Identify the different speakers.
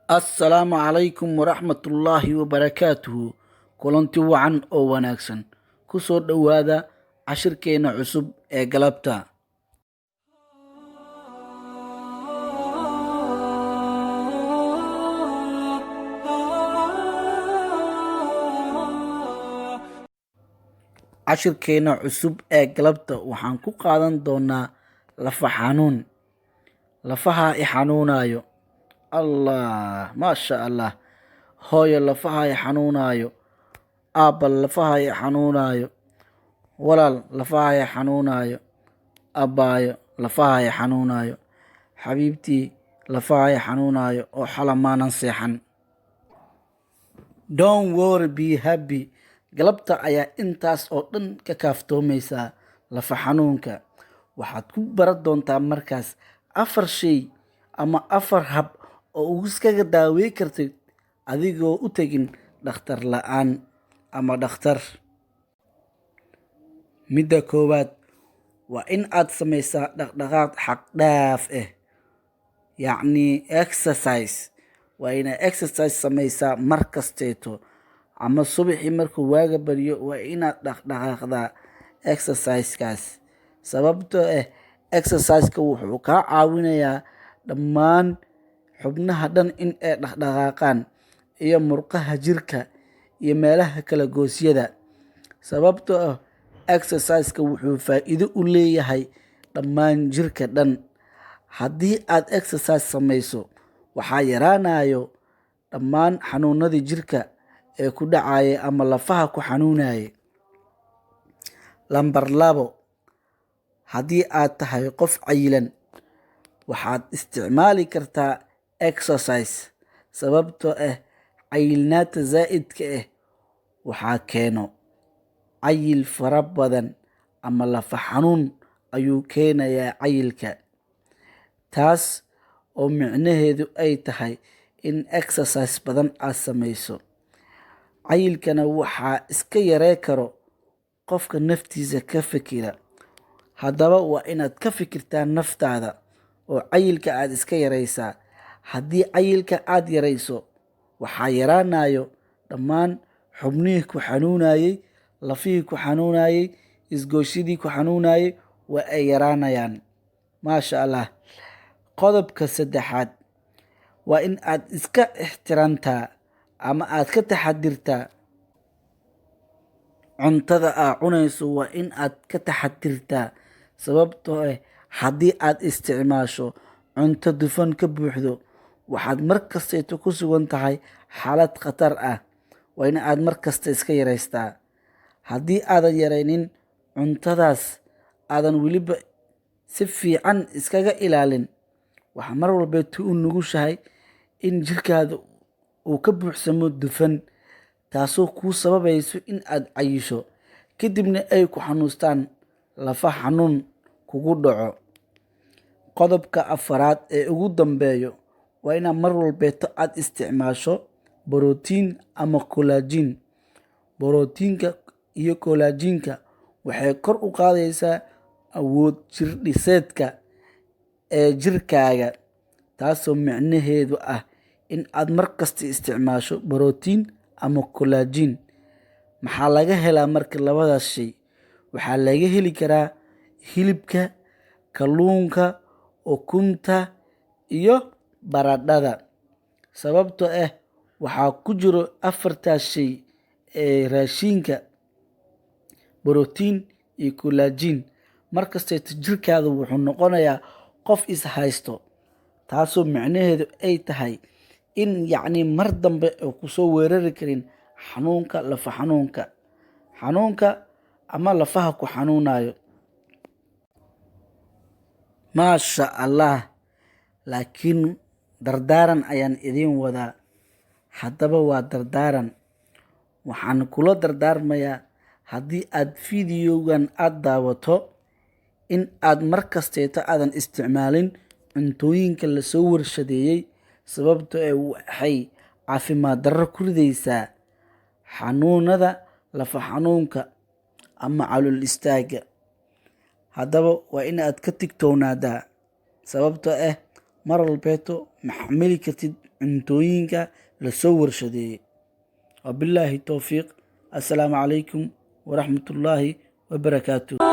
Speaker 1: Assalaamu calaykum waraxmatullaahi wabarakaatuhu. Kulanti wacan oo wanaagsan. Ku soo dhowaada cashirkeena cusub ee galabta. Cashirkeena cusub ee galabta waxaan ku qaadan doonaa lafa xanuun. Lafaha i xanuunayo. Allah, maasha Allah. Hooyo, lafaha i xanuunayo. Aabba, lafaha i xanuunayo. Walaal, lafaha i xanuunayo. Abbaayo, lafaha i xanuunayo. Xabiibtii, lafaha i xanuunayo oo xala maanan seexan. Don't worry, be happy. Galabta ayaa intaas oo dhan ka kaaftoomaysaa lafa xanuunka. Waxaad ku baran doontaa markaas afar shay ama afar hab oo ugu iskaga daawey kartid adigoo u tegin dhakhtar la'aan ama dhakhtar. Midda koowaad waa in aad samaysaa dhaqdhaqaaq xad dhaaf ah, yacni exercise. Waa inaad exercise samaysaa mar kasteeto, ama subaxii markuu waaga baryo waa inaad dhaqdhaqaaqdaa exercise-kaas. Sababtoo ah exercise-ka wuxuu kaa caawinayaa dhammaan xubnaha dhan in ay dhaqdhaqaaqaan, iyo murqaha jirka iyo meelaha kala goosyada. Sababtoo ah exercise-ka wuxuu faa'iido u leeyahay dhammaan jirka dhan. Haddii aad exercise samayso, waxaa yaraanayo dhammaan xanuunadii jirka ee ku dhacaya ama lafaha ku xanuunaya. Lambar labo, haddii aad tahay qof cayilan, waxaad isticmaali kartaa exercise. Sababtoo ah cayilnaanta zaa'idka ah waxaa keeno cayil fara badan ama lafa xanuun ayuu keenayaa cayilka. Taas oo micnaheedu ay tahay in exercise badan aad samayso. Cayilkana waxaa iska yaree karo qofka naftiisa ka fikira. Haddaba waa inaad ka fikirtaa naftaada oo cayilka aad iska yareysaa. Haddii cayilka aad yareyso, waxaa yaraanayo dhammaan xubnihii ku xanuunayay, lafihii ku xanuunayay, isgoysyadii ku xanuunayay waa ay yaraanayaan. Maasha Allah. Qodobka saddexaad waa in aad iska ixtiraamtaa ama aad ka taxadirtaa cuntada aad cunayso. Waa in aad ka taxadirtaa, sababtoo ah haddii aad isticmaasho cunto dufan ka buuxdo, waxaad mar kasteeto ku sugan tahay xaalad khatar ah. Waa in aad mar kasta iska yareystaa. Haddii aadan yareynin cuntadaas, aadan weliba si fiican iskaga ilaalin, waxaa mar walbeeto u nugushahay in jirkaada uu ka buuxsamo dufan, taasoo kuu sababayso in aad cayisho, kadibna ay ku xanuustaan, lafa xanuun kugu dhaco. Qodobka afaraad ee ugu dambeeyo waa inaad mar walbeeto aad isticmaasho borotiin ama collagen. Borotiinka iyo collagen-ka waxay kor u qaadaysaa awood jir dhiseedka ee jirkaaga, taasoo micnaheedu ah in aad mar kasta isticmaasho borotiin ama collagen. Maxaa laga helaa marka labadaas shay? Waxaa laga heli karaa hilibka, kalluunka, ukunta iyo baradhada. Sababtoo ah waxaa ku jiro afartaas shay ee raashinka borotiin iyo collagen. Mar kasteeto jirkaada wuxuu noqonayaa qof is haysto, taasoo micnaheedu ay tahay in yacni mar dambe uu kusoo weerari karin xanuunka lafa xanuunka, xanuunka ama lafaha ku xanuunayo. Maasha Allah. Laakiin dardaaran ayaan idiin wadaa. Haddaba waa dardaaran. Waxaan kula dardaarmayaa, haddii aad fiidiyowgan aad daawato, in aad mar kasteeto aadan isticmaalin cuntooyinka lasoo warshadeeyey, sababtoo ah waxay caafimaad darro ku ridaysaa xanuunada lafa xanuunka ama calool istaagga. Haddaba waa in aad ka tigtoonaadaa, sababtoo ah mar walbeeto ma xamili kartid. Cuntooyinka lasoo warshadeeyey. Wabilaahi towfiiq. Assalaamu calaykum waraxmatullaahi wabarakaatu.